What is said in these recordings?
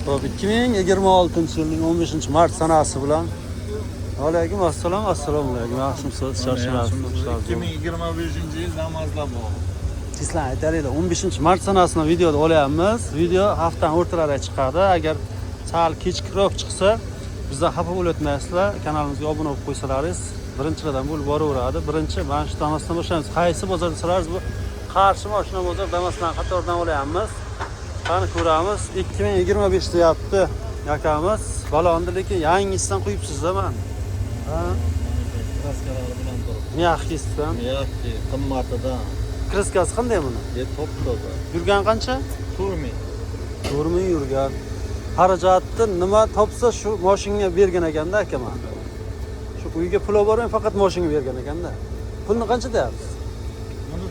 Xo'p, 2026-yilning 15-mart sanasi bilan. Alaykum assalom, assalomu alaykum. Yaxshimisiz? Charchamayapsizmi? 2025 yil namozlar bor. Sizlar aytaringlar, 15-mart sanasini videoda olyapmiz. Video haftaning o'rtalarida chiqadi. Agar sal kechikroq chiqsa, bizdan xafa bo'lmayapsizlar. Kanalimizga obuna bo'lib qo'ysalaringiz, birinchilardan bo'lib boraveradi. Birinchi mana shu Damasdan boshlaymiz. Qaysi bozor desalaringiz, bu Qarshi mashina bozor Damasdan qatoridan olyapmiz. Qani ko'ramiz. 2025 deyapti akamiz. Balonni lekin yangisidan qo'yibsiz-da man. Ha? Kraskalari bilan turib. Мягкий sidan. Мягкий, qimmatidan. Краска si qanday buni? Top toza. Yurgan qancha? 4000. 4000 yurgan. Xarajatni nima topsa shu moshinga bergan ekanda aka mana. Shu uyga pul olib bormay faqat moshinga bergan ekanda. Pulni qancha deyapsiz? Buni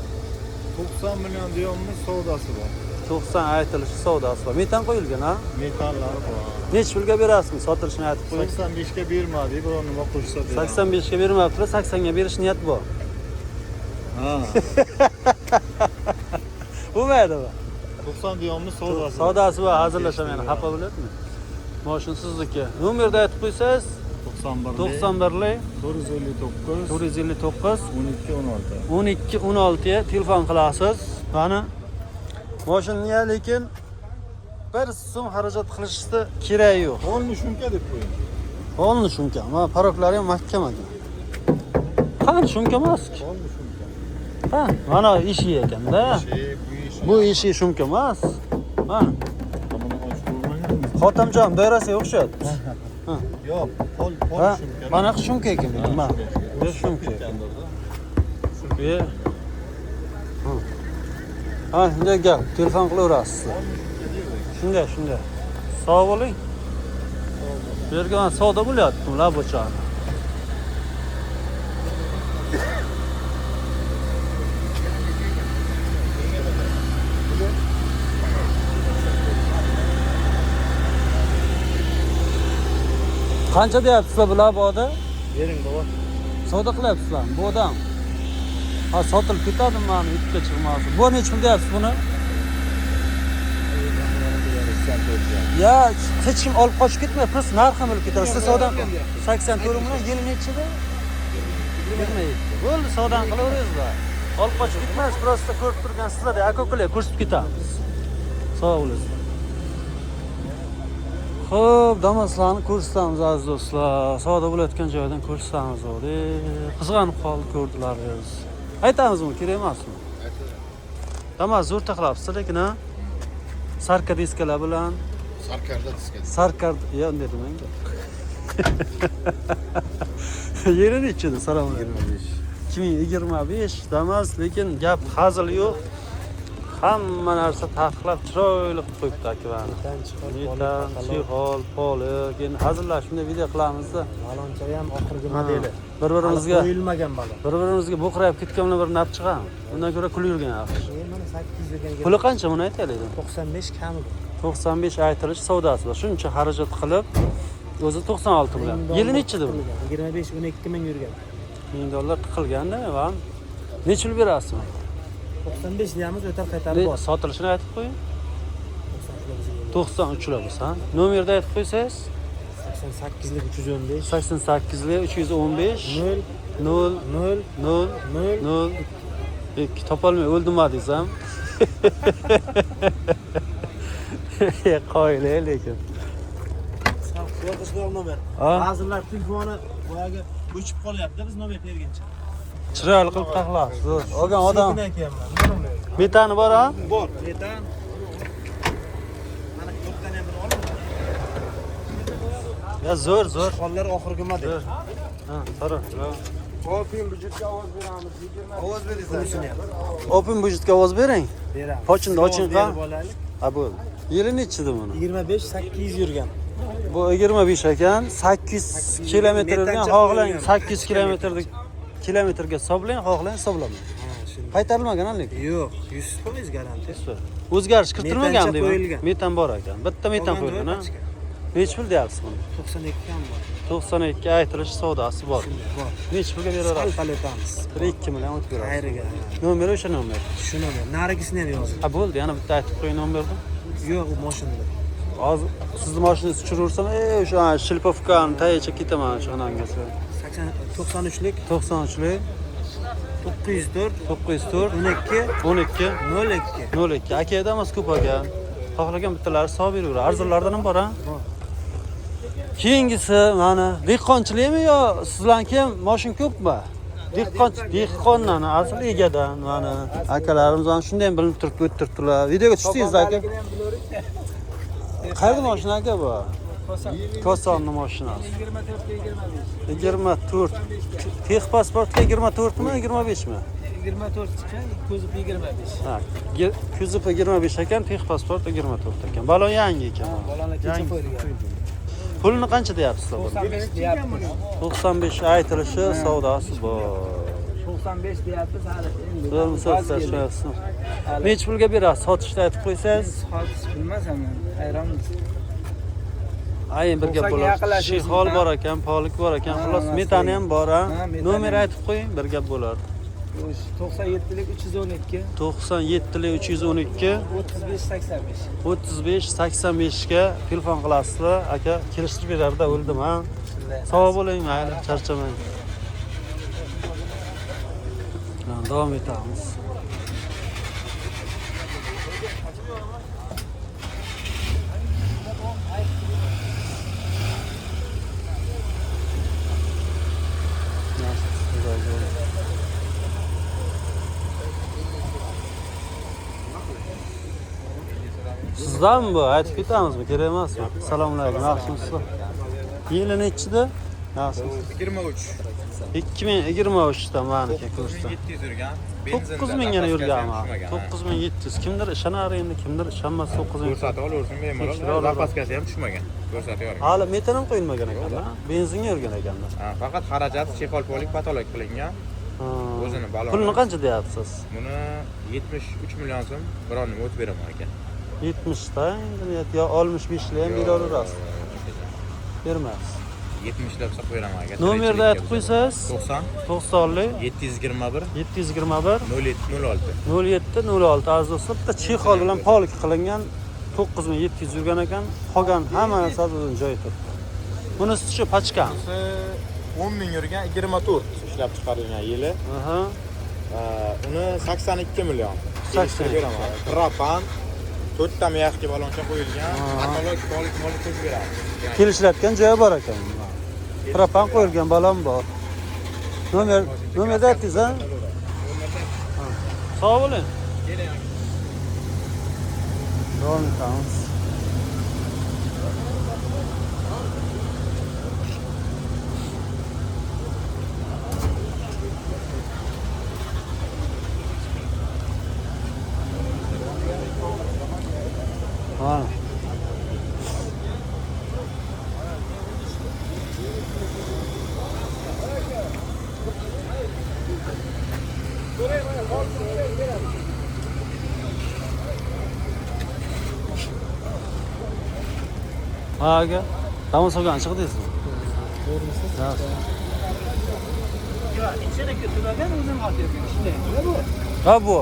90 million deyapmiz, savdosi bor. 90 aytilishi, savdosi bor. Metan qo'yilgan, ha? Metallari bor. Nechi pulga berasizmi? Sotilishini aytib qo'ying. 85 ga bermadik, biror nima qo'shsa beramiz. 85 ga bermabdilar, 80 ga berish niyat bor. Ha. Bo'lmaydimi? 90 deyapmiz, savdosi bor. Savdosi bor, hazillashaman, xafa bo'ladimi? Moshin sizniki. Nomerni aytib qo'ysangiz, 91 91 459 459 12 16. 12 16 ga telefon qilasiz. Mana moshinga lekin bir so'm xarajat qilishni keragi yo'q. Polni shumka deb qo'ying. Polni shumka, mana paroklari ham mahkam ekan. Qani shumka emas. Polni shumka. Ha, mana eshigi ekanda. Eshik, bu eshik. Bu eshigi shumka emas. Mana Buni ochib ko'rmaganmiz. Xotamjon doirasiga o'xshayapti. Yo'q, pol Ha, shumka. mana shumka ekan lekin mana. Bu shumka. Bu. Ha, shunday gap, telefon qilaverasiz. Shunday, shunday. Sog' bo'ling. Bu yerga mana savdo bo'lyapti, labochani. Qancha deyapsizlar bu laboda? Bering baba. Savdo qilyapsizlarmi? Bu odam. Ha, sotilib ketadi mani YouTube'ga chiqmasin. Bu nechi pul deyapsiz buni? Ya hech kim olib qochib ketmaydi, просто narxini bilib ketadi. Siz savdo 84 million, yil nechida? 27. Bo'ldi, savdoni qilaverasizlar. Olib qochib ketmas, просто ko'rib turgan sizlar aka ukalar ko'rsatib ketamiz. Sog' bo'ling. Xo'p, Damaslarni ko'rsatamiz aziz do'stlar. Savdo bo'layotgan joydan ko'rsatamiz. Qizg'anib qoldi, ko'rdilaringiz. Aytamizmi, kerak emasmi? Damas zo'r taxlabsiz lekin ha? Sarka diskalar bilan. Sarkarda diska. Sarkar, ya unday demang. Yeri nechida? Salom alaykum. 25. 2025 Damas, lekin gap hazil yo'q. Hamma narsa taxlab chiroyli qilib qo'yibdi akavani. Metan, chexol, poli, keyin hazillashib shunday video qilamizda. Baloncha ham oxirgi modeli. Bir-birimizga qo'yilmagan balon. Bir-birimizga bo'qrayib ketgan bilan bir naf chiqamiz. Undan ko'ra kulib yurgan yaxshi. Mana 800 yurgan. Puli qancha buni aytaylik? 95 kami bu. 95 aytilish, savdosi bor. Shuncha xarajat qilib, o'zi 96 bilan. Yili nechida bu? 25 12 ming yurgan. 1000 dollar tiqilganda va necha pul berasiz? 95 deyamiz, o'tar qaytarib bor. Sotilishini aytib qo'ying. 93 lar bo'lsa, ha? Nomerni aytib qo'ysangiz, 88lik 315 88lik 315 0 0 0 0 0 0 2 topolmay o'ldim desam. Qoyil lekin. Yo'q, nomer. Ha? Ba'zilar telefoni boyagi o'chib qolyapti, biz nomer berguncha. Chiroyli qilib taxlabsiz. Olgan odam Sekin aytyapman. metani bor ha? Bor. Metan. Mana yo'qdan ham buni oling. Ya zo'r, zo'r. Qollar oxirgi model. Zo'r. Ha, so'ra. Open budjetga ovoz beramiz. Ovoz Bunisini ham Open budjetga ovoz bering. beramiz. Pochinda oching, ha? Berib olaylik. Ha bo'ldi. Yili nechida buni? 25 800 yurgan. Bu 25 ekan, 800 kilometr yurgan, Metancha xohlang qo'yilgan. 800 kilometrlik kilometrga hisoblang, xohlang hisoblamang. Ha, shunday. Qaytarilmagan lekin. Yo'q, 100% garantiya. O'zgarish kiritilmagan Metancha deyman. qo'yilgan. Metan bor ekan. Bitta metan Qolgan qo'yilgan, ha? joyi pachka. Nechi pul deyapsiz buni? 92 ham bor. 92 aytilish, savdosi bor. Shunday bor. Nechi pulga Sal beraverasiz? pal o'tamiz. 1-2 million o'tib berasiz. Qayeriga? Ha. Nomeri o'sha nomer. Shu nomer. Narigisini ham yozing. Ha bo'ldi, yana bitta aytib qo'ying nomerni. Yo'q, u mashinada. Hozir sizni mashinangizni tushirursam, o'sha Shilpovkani tagicha ketaman shu anangacha. 93lik 93lik 904 904 12 12 02. 02. Aka Damas ko'p ekan. Xohlagan bittalari sotib beraveradi. Arzonlardan ham bor ha. Bor. Keyingisi mana dehqonchilikmi yo sizlarniki ham mashina ko'pmi? Dehqondan asl egadan mana akalarimiz mana shunday ham bilinib turibdi, o'tiribdilar. Videoga tushdingiz aka. Qayerda mashina aka bu? Kosonni mashinasi. 24 25. 24. Tex pasportga 24 mi, 25 mi? 24 chiqqan, kuzov 25. Ha, kuzov 25 ekan, tex pasport 24 ekan. Balon yangi ekan. Balonlar kecha qo'yilgan. Pulini qancha deyapsizlar buni? 95 deyapmiz. 95 aytilishi, savdosi bor. 95 deyapmiz hali endi. To'g'rimi? Necha pulga berasiz? Sotishda aytib qo'ysangiz, Sotish bilmasam, hayronmiz. Ayin bir gap 90 ga bo'ladi. yaqinlashib Shixol o'zimdan. bor ekan, polik bor ekan, Ha, xullas ha, metani ham bor ha. Ha, metani Nomer ham. aytib qo'ying, bir gap bo'ladi. 97lik 312 97lik 312 35 85. 35 85 ga telefon qilasizlar, aka kelishtirib berardi, o'ldim ha. Sog' bo'ling, mayli, charchamang. Davom etamiz. Sizdanmi bu? Aytib ketamizmi? Kerak emasmi? Assalomu alaykum. Yaxshimisiz? Yili nechida? Yaxshimisiz? 23. 2023 da maniki ko'rsa. 9700 yurgan. 9000 yana yurganmi? 9700. Kimdir ishonar endi, kimdir ishonmas 9000. Ko'rsatib olaversin bemalol. Tekshira olaversin. Zapaskasi ham tushmagan. Ko'rsatib yuboring. Hali metan ham qo'yilmagan ekanda. Benzinga yurgan ekanda. Ha, faqat xarajati chexol polik patolog qilingan. O'zini baloni. Pulini qancha deyapsiz? Buni 73 million so'm biron nima o'tib beraman aka. 70 ta endi yo 65 lik ham beraverasiz. Bermaysiz. 70 lab sotib beraman aka. Nomerni aytib qo'ysangiz 90 90lik 721 721 07 06. 07 06 aziz do'stlar, bitta chexol bilan polik qilingan 9700 yurgan ekan. Qolgan hamma narsasi o'zini joyi turibdi. Bunisi shu pachka. Bunisi 10 ming yurgan 24 ishlab chiqarilgan yili. Aha. Uni 82 million. 82 beraman. Propan 4 ta miyaqga baloncha qo'yilgan. Patolog polik molik qo'yib beradi. Kelishilayotgan joyi bor ekan. Propan qo'yilgan balon bor. Nomerda aytdingiz, ha? Sog' bo'ling. Davom etamiz. Ha. Ha aka, Damas olgan chiqdingizmi? To'g'rimisiz? Ichini tugagan o'zim otayotgan shunday. Bu. Ha bu.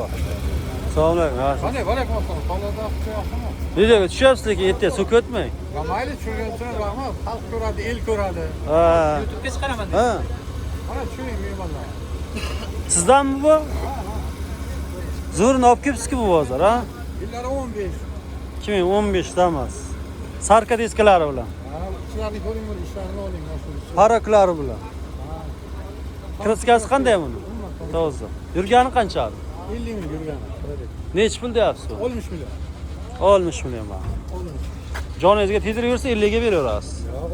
Assalomu alaykum. Qanday, alaykum assalom. Qo'lda yaxshimi? Videoga tushyapsiz lekin ertaga so'kib o'tmang. Ya mayli tushirgan uchun rahmat. Xalq ko'radi, el ko'radi. Ha. YouTube'ga chiqaraman. Ha. Mana tushiring mehmonlar. Sizdanmi bu? Zo'rini olib kelibsiz-ku bu bozor, ha? Yillari 15. 2015 Damas. Sarka diskalari bilan, Ha, ishlarni ko'ring, buni ishlarini oling mana shu. paroklari bilan. Kraskasi qanday buni? Toza. Yurgani qancha? 50 ming yurgani. Nechi pul deyapsiz? 60 million. 60 million bor. 60. Joningizga tegdirib yursa 50 ga beraverasiz. Yo'q,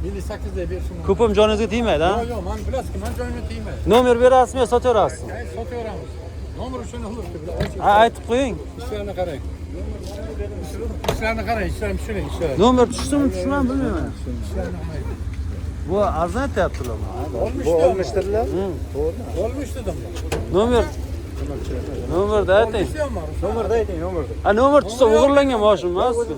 58 da berishim. Ko'p ham joningizga tegmaydi, ha? Yo'q, yo'q, men bilasizki, men joyimga tegmaydi. Nomer berasizmi yo sotaverasizmi? Ay, sotaveramiz. Nomer uchun nomer Ha, aytib qo'ying. Ishlarni qarang. Ishlarni qarang, ishlarni tushiring, ishlarni. Nomer tushdimi, tushmami bilmayman. Ishlarni qarang. Bu arzon aytyaptilar. Bu 60 dedilar. 60 dedim. Nomerda ayting. Nomerda ayting, nomerda. Ha, nomer tushsa o'g'irlangan mashina emas. Yo'q,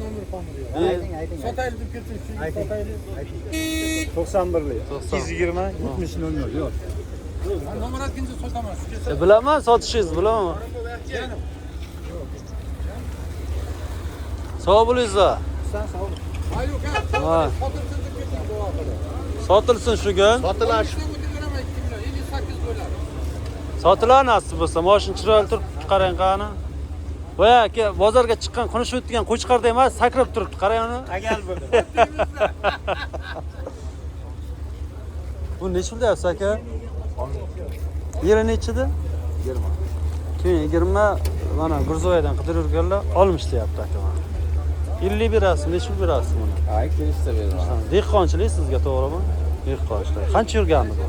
nomer pomir yo'q. Ayting, ayting. Sotaylik deb ketsin, sotaylik. 91lik. 220 70 00 yo'q. Nomer aytguncha sotaman. Shu kelsa Bilaman, sotishingizni bilaman. Sog' bo'lingizlar. Ha. Sotilsin shu kun. Sotilash. Sotilar nasib bo'lsa. Mashina chiroyli turibdi, qarang qani. Voy aka, bozorga chiqqan qunish o'tgan qo'chqorda emas, sakrab turibdi. Qarang uni. Agal bo'ldi. Bu necha pul deyapsiz aka? Yili nechida? 20. 2020 mana Gurzoydan qidirib yurganlar 60 deyapti aka mana. 50 berasiz, necha pul berasiz buni? Ha, kelishsa beraman. Dehqonchilik sizga to'g'rimi? Dehqonchilik. Qancha yurgandi bu?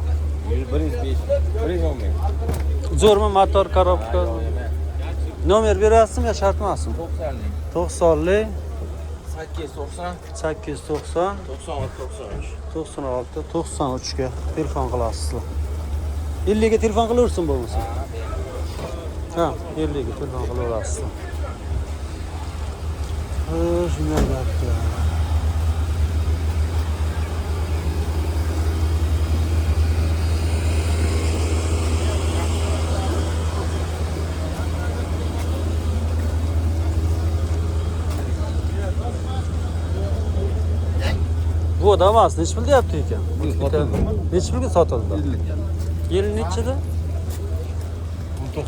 105, 110 ming. Zo'rmi motor, korobka? Nomer berasizmi yo shart emasmi? 90lik. 90lik 890 890 96 93. 96 93 ga telefon qilasizlar. 50 ga telefon qilaversin bo'lmasa. Ha, 50 ga telefon qilaverasizlar. Ha, shunday gapda. Bu Damas nechi pul deyapti ekan? Nechi pulga sotildi? Yil nechida? 19.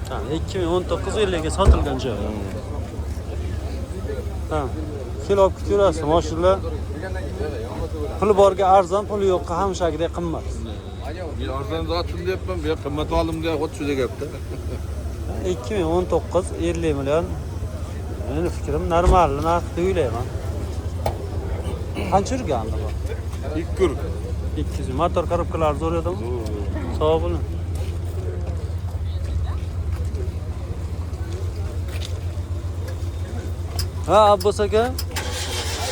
Ha, 2019 yiliga sotilgan joy. Ha. Kilo olib ketaverasiz, mashinalar. Puli borga arzon, puli yo'qqa hamishagidek qimmat. Men arzon sotdim deyapman, bu qimmat oldim deya xuddi shu gapda. 2019 50 million. Meni fikrim normal narx deb o'ylayman. Qancha yurgandi bu? 2 kur. 200. Motor korobkalari zo'r edimi? Sog' bo'ling. Ha, Abbos aka.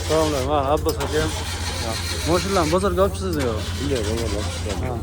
Salom alaykum. Ha, Abbos aka. Mashinalarni bozorga olib chiqdingizmi yo'q? Bunday bozorga olib chiqdim. Ha.